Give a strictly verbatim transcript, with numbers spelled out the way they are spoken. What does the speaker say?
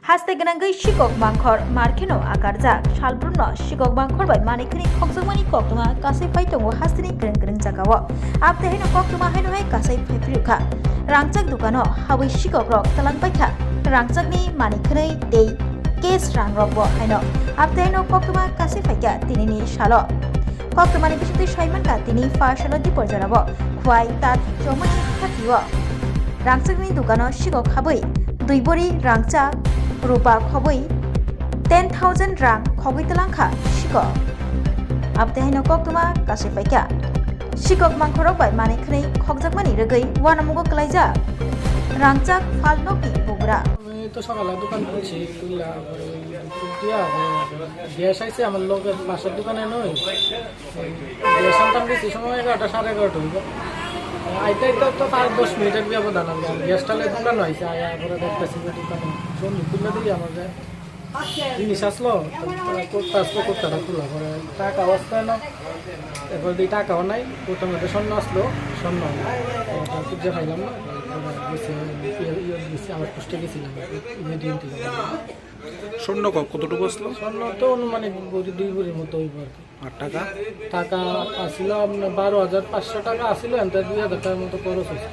Haste gwnangwi sikok mangkhor markheno akarjak. Salbrumno sikok mangkhor bai manwi khwnwi khokjakmani koktwma kasai phai tongo hasteni kwrwng kwrwng jagao. Abtwi haino koktwma haino hai kasai phai phirukha. Rangchak dukano habwi sikokrok twlang paikha. Rangchakni manwi khwnwi tei cash rangrokbo haino. Abtwi haino koktwma kasai phaikha tinini salo. Koktwmani bisingtwi saimankha tini pha salo Dipor jorao. Khwai tat chomani khatio. Rangchakni dukano sikok habwi dui bori rangchak rupa khobwi ten thousand rang khogwi twlangkha sikok. Abtwi haino koktwma kasai paikha. Sikok mangkhorok bai manwi khwnwi khokjakmani rwgwi uanamungo kwlaijak rangchak phalnokni bugra. আমি তো সকালে দোকান খুলছি, খুললে আবার ওই দুপুর দিয়া আবার গ্যাস আইছে আমার লগে পাশের দোকানে নই। গ্যাস আনতাম গেছি সময় এগারোটা, সাড়ে এগারোটা হইব। আইতে আইতে তো পাঁচ দশ মিনিটের ব্যবধান আর কি। গ্যাসটা লয়ে দোকান হয়েছে, আয়া পরে দেখতেছি যে দোকানে সন্ধ্যে খুললে দিই আমার যে জিনিস আসলো, করতে আসলো, করতে খোলা পরে টাকা আসতে না। এরপর দিয়ে টাকাও নাই, ওটার মধ্যে স্বর্ণ আসলো, স্বর্ণ নাই। ওটা খুঁজে পাইলাম না। ওটা গেছি, ইয়ে, ইয়ে গেছি, আমার পোস্টে গেছিলাম, ইয়ে দিয়ে দিলাম। স্বর্ণ ক-, কতটুকু আসলো? স্বর্ণ তো অনুমানিক ভরি, দুই ভরির মতো হইব আর কি। আর টাকা? টাকা আসিল আপনার বারো হাজার পাঁচশো টাকা আসিল, এনতে দুই হাজার টাকার মতো খরচ হয়েছে।